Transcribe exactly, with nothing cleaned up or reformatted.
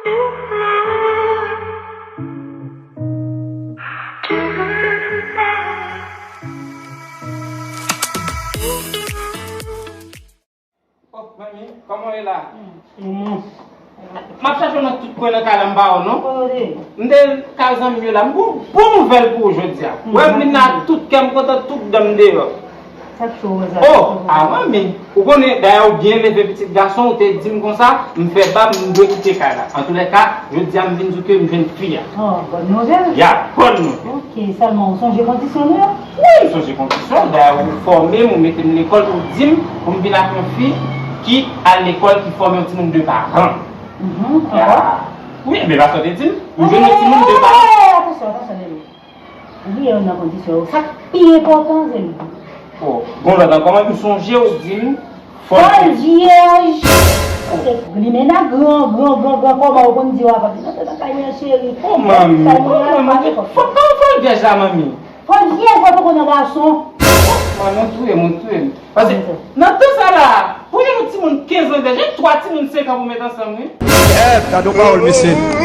Oh, manmi, kòman w ye la? Manman. M ap chache w nan tout kwen nan kay la, m pa wè w non. Kote? M te kay zanmi m yo la, m gon bon nouvèl pou ou jodi a. Wè, m vin la, tout kè m kontan, tout dan m deyò. Sa k cho w, sa? Oh, a manmi, ou konnen, dayè ou byen leve pitit gason, ou te di m konsa, m fè bab, m dwe kite kay la. Antouka, jodi a m vin di w ke m jwenn fi a. Oh, bòn nouvèl. Ya, bòn nouvèl. Ok, sèlman ou sonje kondisyon nou yo? Wi, m sonje kondisyon. Dayè ou fòme m, ou mete m lekòl, ou di m pou m vin ak yon fi ki al lekòl, ki fòme yon timoun de paran. Mhm, ankò? Wi, men pa sa w te di m. Ou jwenn yon timoun de paran. Atansyon, atansyon, Nene. Ou bliye youn nan kondisyon yo. Sa k pi enpòtan, se li. Oh, bon, lòt ankò, m sonje ou di m fò l vyèj. Paske limena gran, gran, gran, gran, kòman ou konn di w avan. Nan, nan kay mwen, cheri. Oh, manmi, oh, manmi, fò, kòman fò l vyèj la, manmi? Fò l vyèj, fò l poko nan gason. Manmi, ou touye m, ou touye m. Paske nan tan sa la, pou yon timoun kenz an vyèj, e twa timoun senk an pou met ansanm, wi. Kèt, gade yon pawòl, mesye.